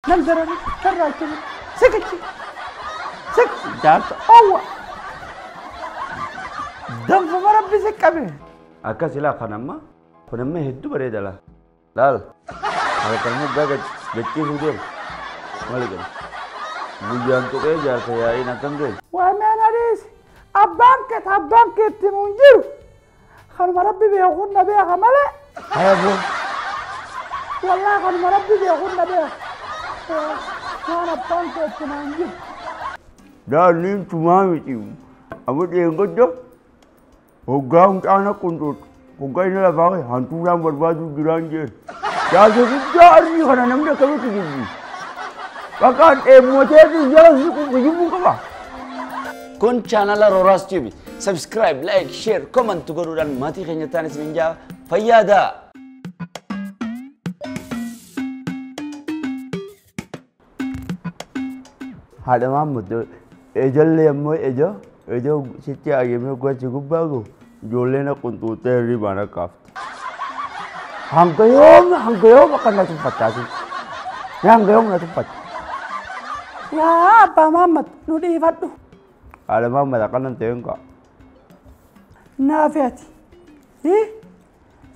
Nan darari sharraachi siqichi siq jaarsa oowwa. Danfuma rabbi si qabe. Akkas ilaa kan amma kun amma hedduu bareeda laa. Laal halkan hoggaa gachiisuu deemu maali jedhu. Guyyaan tuqee jaarsa yaa'iin akkam ta'e. Waa meen adiis abbaan kee abbaan keetti nuun jiru. Kanuma rabbi beekuun na beeka malee. Haya boo. Wallaahi kanuma rabbi beekuun na beeka. Waan abbaan keetti naan jiru. Daanniin tumaa miti. Amma dheengadda hoggaa mucaana qunxuuxu hoggaa inni lafaa ka'e hantuutaan barbaaduu jiraan jee. Jaarsa guddaa arrii kana namni akkamitti jibbi. Bakka dheemotee jala siqu kijibbuu qaba. Kun chaanala Roraas Tube. Subscribe, like, share, comment godhuudhaan maatii keenya ta'an isin jaa fayyadaa. Haadha maammoo ijoollee ammoo ija ija sitti ayyamee gochi gubbaa ga'u ijoolleen qunxuuxee hirribaan akka hafte. Hanga yoom hanga yoom akka na tuffattaa jiru. Hanga yoom na tuffatta. Yaa abbaa Mahammad nu dhiifadhu. Haadha Mahammad akkana hin ta'in kaa. Naafi ati.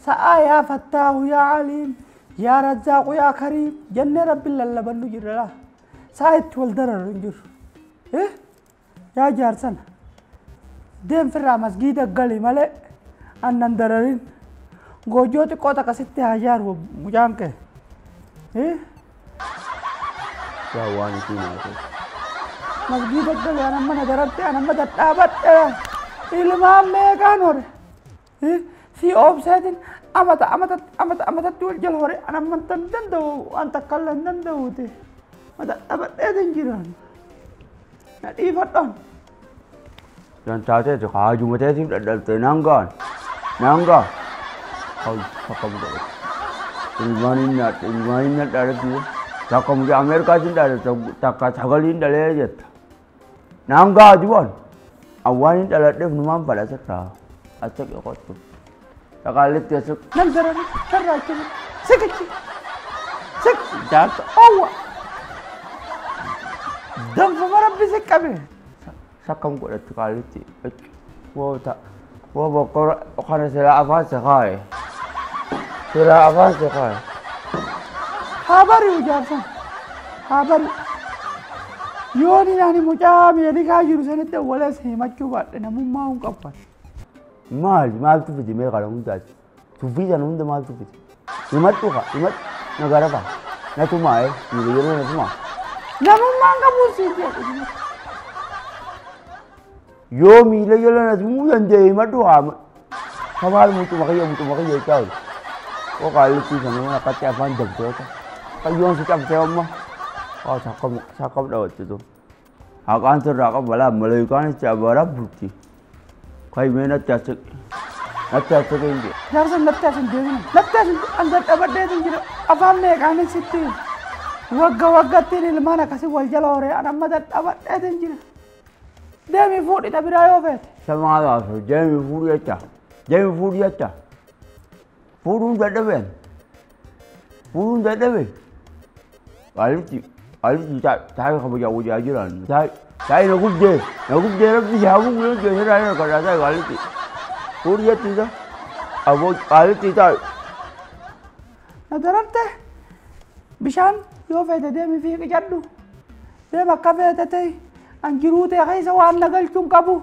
Sa'aa yaa Fattaahu yaa Aliim yaa Razzaaqu yaa Kariim jennee rabbiin lallabannu jirra laa. Sa'a itti wal dararu hin jiru. Yaa jaarsana deemfirraa masgiida gali malee annan dararin goojjoo xiqqoo takka sitti haa jaaru mucaan kee. Yaa waan itti naafee. Masgiida gali an amma na daratte an amma dadhaabadhe ilmaan meeqaan hore. Si oobseetin amata amatatti amata amatatti wal jala hore an amma hin danda'u waan takka illee hin danda'uuti. Dadhabadheetin jiran. Na dhiifadhaan. Yan taateeti haajuma teetiif dhadhabte naan ga'an naan ga'a. Hayi takka mucaa ilmaan hin nyaadhe ilmaan hin nyaadhe rabbi takka mucaa Ameerikaatiin dhaale takka sagaliin dhalee jetta. Naan ga'a du'an awwaan hin dhaladheef numaan fadha sirraa achi qottu. Dhaqaalitti as Nan darari sharraachi siqichi siq jaarsa oowwa. Danfuma rabbi si qabe. Sakkam godhatti qaalitti woo ta woo boqqora kana silaa afaan si kaaye silaa afaan si kaaye. Haa bari'u jaarsan haa bari'u. Yoon ani mucaa Ameerikaa jiru sanitti awwalees himachuu baadhe namummaa hin qabu. Maali maaltu fide mee kana hundaati tuffii sana hunda maaltu fide himadhu kaa himadhu na garafa na tumaa miila yeroo na tumaa. Namummaan qabu siin jedhu. Yoo miila jala na tumuu danda'e himadhu haa samaal mucuma kiyya mucuma kiyya jechaa oolu. Oo qaallittii sana waan akkatti afaan dabtee qayyoon si cabsee amma oo sakkam sakkam dhawatti tu. Haqaan sirraa qaba laa malaayikaan itti abaaraa bulti. Kaymee natti as natti as hin jedhe. Jaarsa natti as hin deemine natti as an dadhabadheetin jira afaan meeqaanin sitti wagga waggattiin ilmaan akkasii wal jala horee an amma dadhabadheetin jira. Deemi fuudhi ta biraa yoo feete. Samaa laafu deemi fuudhi jecha deemi fuudhi jecha fuudhuun dadhabeen fuudhuun dadhabe qaalitti qaalitti taa'ee kabajaa wajjaa jiran taa'ee na gubdee rabbi si haa gubdee jechuudha taa'ee kadhaa taa'ee qaalitti fuudhi jetti isa aboo qaalitti taa'e. Na dararte bishaan yoo feete deemi fiiqi jadhu deem akka feete ta'e an jiruu ta'e keessa waan na galchuun qabu.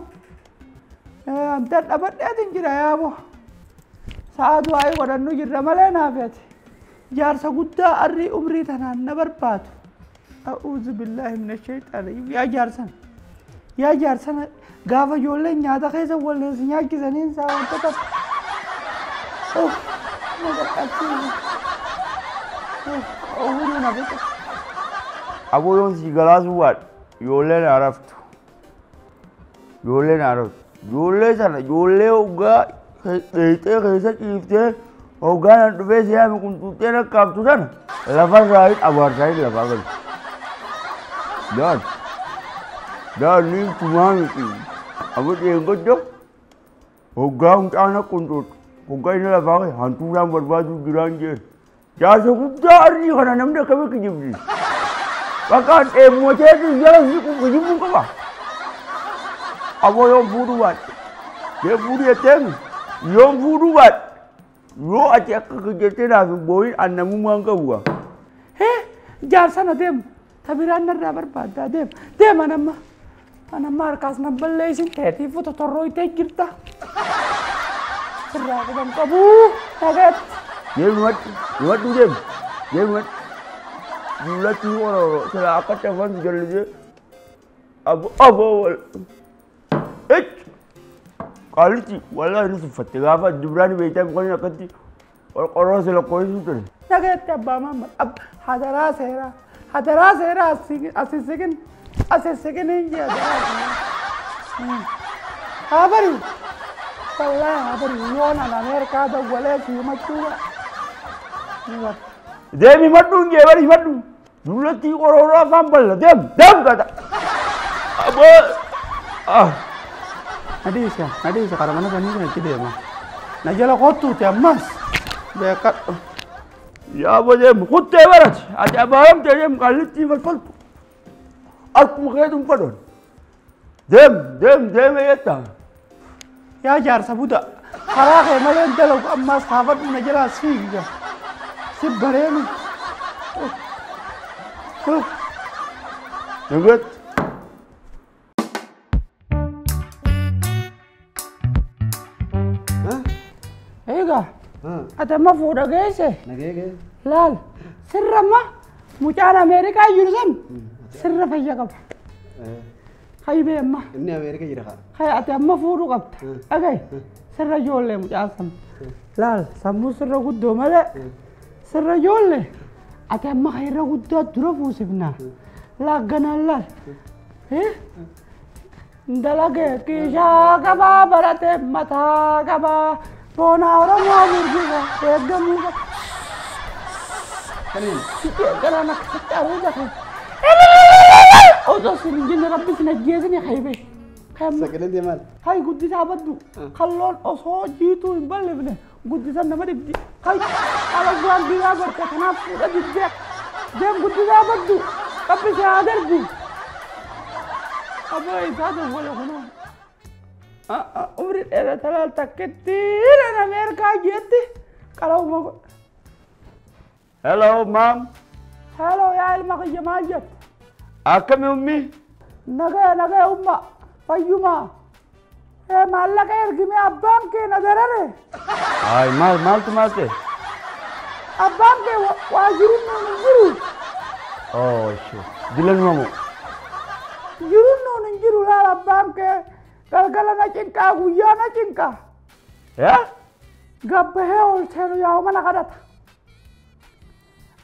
An dadhabadheetin jira yaaboo. Sa'a du'aa godhannu jirra malee naa feete. Jaarsa guddaa arrii umrii tanaan na barbaadu. A'uuzu billaahi mina shayxaana yaa jaarsana. Yaa jaarsana gaafa ijoolleen nyaata keessa waliin si nyaachisaniin isaa wanta tokko. Na dadhabsiisa. Ohuruu na fixa. Aboo yoon si galaasuu baadhe ijoolleen araftu. Ijoolleen araftu. Ijoollee sana ijoollee hoggaa dheexee keessa ciiftee hoggaa nan dhufee si yaame qunxuuxxee lakkaaftu sana lafarraa hin abaarsaa hin lafaa galu. Daan daanniin tumaa miti. Amma dheengadda hoggaa mucaana qunxuuxu hoggaa inni lafaa ka'e hantuutaan barbaaduu jiraan jee. Jaarsa guddaa arrii kana namni akkamitti jibbi. Bakka dheebumateetiin jala siqu kijibuu qaba. Aboo yoon fuudhuu baadhe. Dee fuudhuu jetteemi yoon fuudhuu baadhe. Yoo ati akka jettee naaf hin boo'in an namummaa hin qabu gaa. Hee jaarsa na deemu ta biraan narraa barbaaddaa deema deema nama. Anamma harkaas nan balleessin teetiifuu totorrooytee jirta. Sirraa quban qabu nagaatti. Deemi madhu madhu deemi deemi madhu. Dullatti orooro sila akkatti afaan jallisee abo abo wal. Ich qaalichi wallahi ni tuffatte gaafa dubraan beektaa kan akkatti qorqorroo sila qo'isuu ture. Nagaatti abbaa mamma hadaraa seeraa hadaraa seeraa asii siqin asii siqin hin jee hadaraa seeraa. Haa bari'u wallahi haa bari'u yoon an Ameerikaa dawwalee si himachuu ni Deemi madhu hin jee bari madhu. Dullatti qorqorroo afaan balla deem deem gata. Aboo ah. Nadiisa nadiisa karaa mana sanii kanatti deema. Na jala kottuuti ammas beekadhu. Yaa aboo deemu kuttee barate ati abaaramtee deemu qallitti falfaltu. Akkuma keetuun fadhoon. Deem deem deeme jetta. Yaa jaarsa buda karaa kee malee hin dalagu ammas kaafadhu na jalaa fiiga. Si bareenu. Nagaatti. Egaa ati amma fuudha geesse. Nagee. Laal sirra amma mucaan Ameerikaa jiru san sirra fayya qaba. Haybee amma. Inni Ameerika jira haa. Hay ati amma fuudhuu qabda. Dhagaye sirra ijoollee mucaa san. Laal sammuu sirra guddoo malee sirra ijoollee ati amma hayra guddaa dura fuusifna. Laagganaan laal. Dalagee kiishaa qabaa barate mataa qabaa boona Oromoo gurgura eeggamuu qaba. Kaniin. Garaan akkasitti aruuza kan. Osoo sin hin jenne rabbi sin ajjeesini haybee. Sagaleen deemaa. Hay guddisaa baddu kalloon osoo jiituu hin balleefne guddisan nama dhibdi. Hay alagaan biyyaa garte kanaaf fuudha diddee. Deem guddisaa baddu rabbi si haa darbu. Aboo isaa dawwala kunoo. Umri dheeraa talaal takkitti Ameerikaa jetti qalawuma godha. Hello mom. Hello yaa ilma kiyya maal jette? Akkami ummi? Nagaya nagaya umma fayyuma. Maallaqa ergime abbaan kee na darare. Ay maal maaltu maal ta'e? Abbaan kee waa jiruun nuun hin jiru. Oh shit. Dilan mamu. Jiruun nuun hin jiru laal abbaan kee galgala na cinqaa guyyaa na cinqaa. Yaa? Gabbahee ol seenu yaa'u mana kadhata.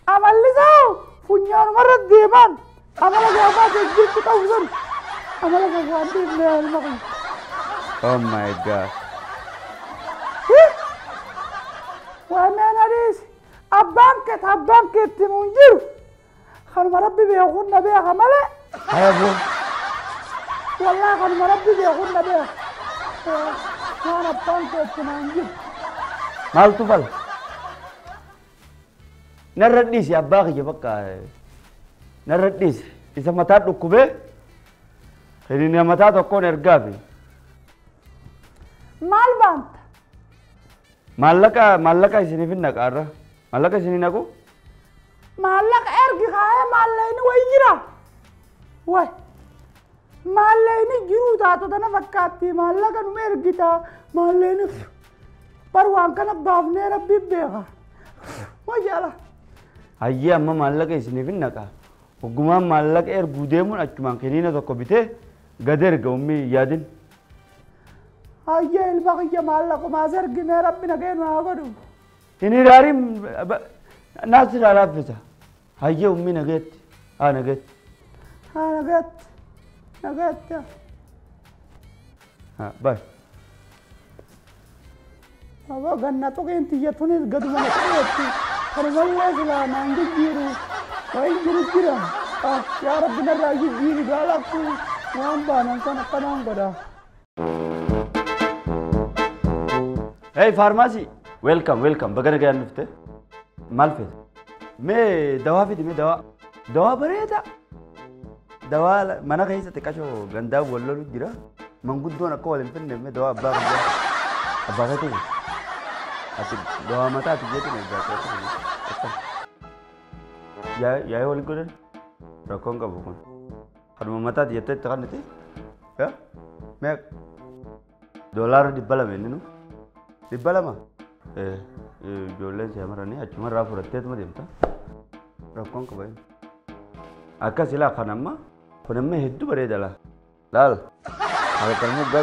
Amalli isaa funyaanumarra deemaan amala gaafaa jirtu qabu sun amala gaafaa deemnee ilma kun. Oh my God. Waa meen adiis abbaan kee abbaan kee itti nuun jiru kanuma rabbi beekuun na beeka malee. Haya boo. Wallaahi kanuma rabbi beekuun na beeka. Waan abbaan kee itti naan jiru. Maaltu fala? Narra dhiisi abbaa kiyya bakka narra dhiisi isa mataa dhukkubee hiriina mataa tokkoon ergaafi. Maal baanta? Maallaqa maallaqa isiniif hin naqa har'a maallaqa isinii naqu? Maallaqa ergi kaayee maallaqni wayi jira. Wayi maallaqni jiruu taatu tana fakkaatti maallaqa numa ergita maallaqni bar waan kana baafnee rabbi beeka. Majaala. Hayyee amma maallaqa isiniif hin naqa. Ogummaan maallaqa erguu deemuun achumaan kiniina tokko bitee gad erga ummii yaadin. Hayyee ilma kiyya maallaqumaas ergimee rabbi nageen haa godhu. Hin ilaalin naas ilaalaa Hayyee ummii nageetti. Haa nageetti. Haa nageetti. Nageetti. Haa baay. Aboo ganna tuqeen tiyya tunis gaduma na tuqeetti. Kanumallee silaa naan jijjiiru. Wayi jiru jira. Yaa rabbi narraa jijjiiri gaalakku waan baanan kan akkanaan godha. Hey pharmacy. Welcome welcome. Baga nagaan dhufte. Maal feete? Mee dawaa fidi mee dawaa. Dawaa bareedaa. Dawaa mana keessa xiqqashoo gandaa wal lolu jira. Manguddoon akka wal hin finne dawaa abbaa kiyyaa. Abbaa keetii. Ati dawaa mataa ati jeetiin abbaa keetii. Yaa'ii wal godhan rakkoon qabu kun. Kanuma mataati jettee itti kannite. Yaa meeqa? $200 inni nu. 200? Ijoolleen si amaranii achumarraa fudhatteetuma deemta. Rakkoon qaba inni. Akkas ilaa kan amma kun amma hedduu bareeda laa. Laal halkan moggaa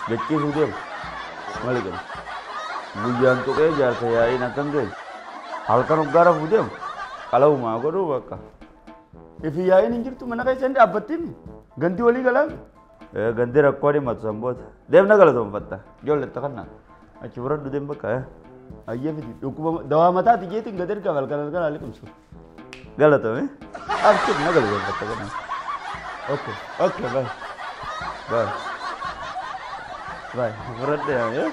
gachiisuu deemu. Maali qabu? Guyyaan tuqee jaarsa yaa'iin akkam ta'e halkan hoggaa rafuu deemu qalawumaa godhuu bakka. Ifi yaa'iin hin jirtu mana keessa hin dhaabbattiin gandi walii galaa. Gandi rakkoo dhimma sanboota. Deemna galatoonfatta. Ijoollee itti kannaa. Achi fudhadhu deem bakka. Ayyee fidi dhukkuba dawaa mataati jeetiin gad ergaa halkan halkan haali qimsu. Galatame. Abshir na galatoonfatta kana. Okay, okay, bye. Bye. Bye. Fudhadhu yaa.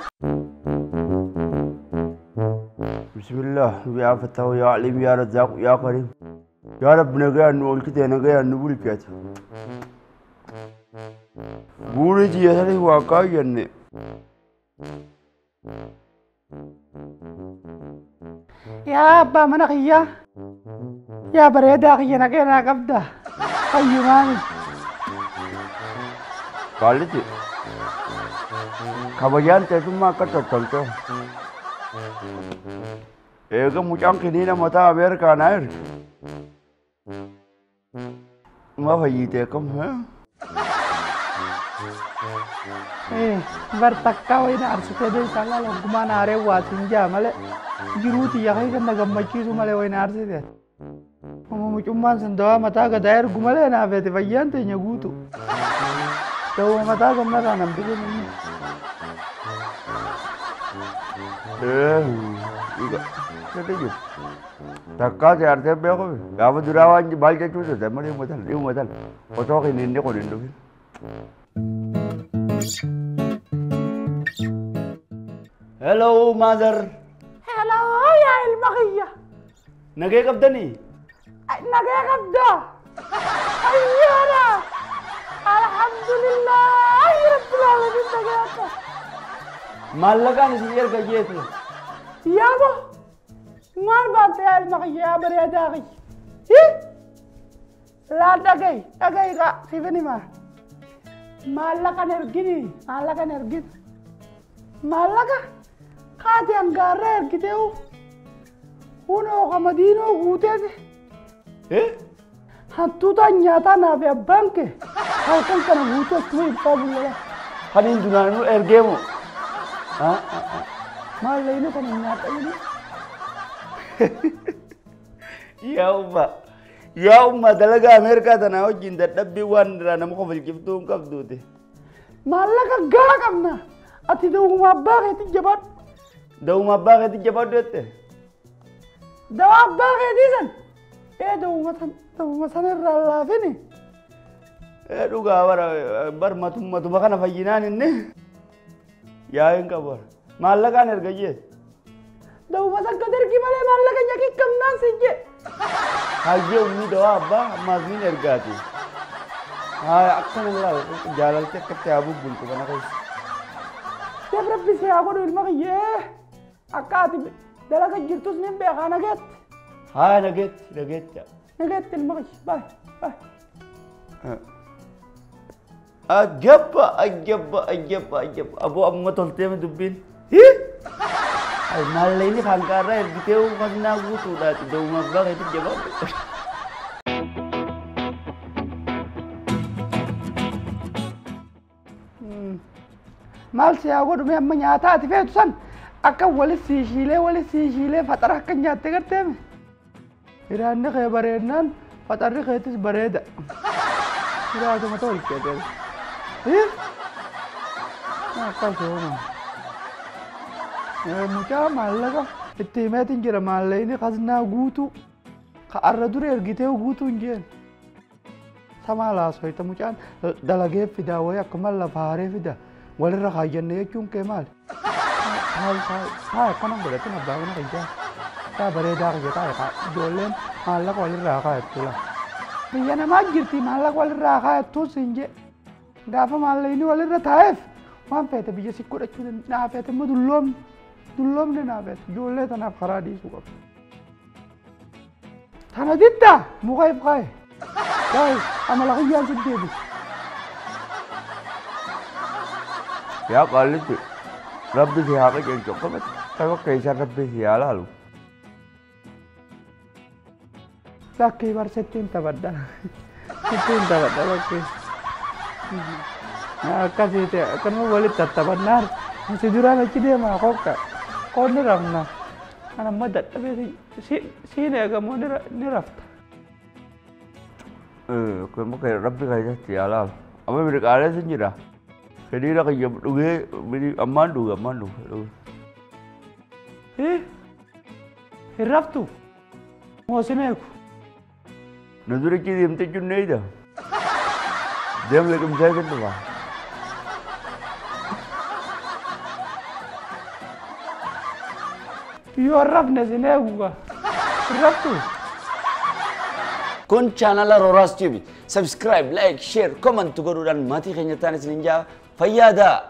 Bismillah, ya Fattahu, ya Alim, ya Razzaq, ya Karim. Ya Rabbi nagayaan nu oolchite nagayaan nu bulchite. Bu'uura jiyyatanii waa kaayyanne. Yaa abbaa mana kiyyaa. Yaa bareedaa kiyya nagaya naa qabda. Fayyumaani. Qaallichi kabajaan teessummaa akka tottoltee. Eega mucaan kiniina mataa Ameerikaa naa erge. Ma fayyite akkam? Bar takkaa wayina arsitee beektaa laala ogummaan aaree waatiin jaa malee jiruu tiyya keessa na gammachiisu malee wayina arsite. Amma mucummaan sun dawaa mataa gadaa ergu malee naa feete fayyaan teenya guutu. Dawaa mataa gamnarraa nan bitin inni. Takkaa si arsee beeku gaafa duraa waan maal jechuu turte amma dhiyuma tan dhiyuma tan osoo kiniinni kun hin dhufin. Hello mother. Hello yaa ilma kiyya. Nagee qabdanii? Nagee qabda. Ayyaana. Alhamdulillahi rabbil alamin nagee akka. Maallaqaan isin erga jeete. Yaaba. Maal baante yaa ilma kiyya yaa bareedaa kiyya. Laal dhaga'i dhaga'i kaa siifin himaa. Maallaqan ergini maallaqan ergin. Maallaqa kaati hangaarraa ergiteewu hunoo qamadiinoo guuteeti. Hantuutaan nyaataa naaf abbaan kee halkan kana guutuu akkuma ibsaa bullala. Kan hin dunaanuu ergeemu. Maallaqni kan hin nyaadha. Yaa umma yaa umma dalagaa Ameerikaa tanaa wajjin dadhabbii waan irraa nama kofalchiftuu hin qabduuti. Maallaqa gaa qabna. Ati dawuma abbaa keetii jabaadhu. Dawuma abbaa keetii jabaadhu jette? Dawaa abbaa keetii san. Dawuma san irraa laafini. Dhugaa bara bar matuma kana fayyinaan inni yaa hin qabu. Maallaqaan erga jee. Dawuma san gad ergi malee maallaqa nyaqii qabnaan si jee. Hayyee ummi dawaa abbaa ammaas niin ergaati. Haa akkana laal jaalalti akkatti haa bubbultu kana keessa. Deef rabbi si haa godhu ilma kiyyee. Akka ati dalaga jirtus niin beekaa nageetti. Haa nageetti nageetti. Nageetti ilma kiyya baay baay. Ajabba ajabba ajabba ajabba aboo amma tolteemi dubbiin. Maallaqni hangaarraa ergitee uffannaa guutuudhaati dawuma abbaa keetti jabaadhu. Maal si haa godhu mee amma nyaataa ati feetu san akka walis siishiilee walis siishiilee faxara akka nyaatte garteeme. Hiraanni kee bareednaan faxarri keetis bareeda. Hiraatuma tolchee. Akkas ooma. Mucaa maallaqa itti himeetiin jira maallaqni kasnaa guutuu ka arra dura ergitee guutuu hin jeen. Samaa laasoyta mucaan dalagee fidaa wayii akkuma lafa haaree fida walirra kaayyanne jechuun kee maali? Taa'e akkana godhatin abbaa mana kiyyaa. Taa bareedaa kiyya taa'e ijoolleen maallaqa walirraa kaayattu laa. Biyya namaa jirti maallaqa walirraa kaayattuus hin jee. Gaafa maallaqni walirra taa'eef waan feete biyya si godhachuu naa feete immoo dulloomni dulloomni naa feete ijoollee tanaaf karaa dhiisuu qabdu. Tana diddaa muka if kaaye. Kaaye amala kiyyaan si deebise. Yaa qaallitti rabbi si haa qajeelchu akkamatti saba keessaan rabbi si haa laalu. Lakkii bar sittiin taphadha. Sittiin taphadha lakkii. Akkasii ta'e akkanuma walitti tattaphannaan si duraan achi deemaa kokka qoonni rafna. Kan amma dadhabee siin eegamoo ni rafta. Kun rabbi keessatti haa laalu. Amma mirqaalee sin jira. Fedhiira kiyya dhugee ammaan dhuge ammaan dhuge. Hin raftu? Moo sin eegu? Na dura achi deemtee junneeyda. Deem liqimsee sin dhufa. Yoo hin rafne sin eegu gaa. Hin raftu? Kun chaanala Rooraas Tube. Subscribe, like, share, comment godhuudhaan maatii keenya ta'an isiniin jaa. Fayyaa ta'a.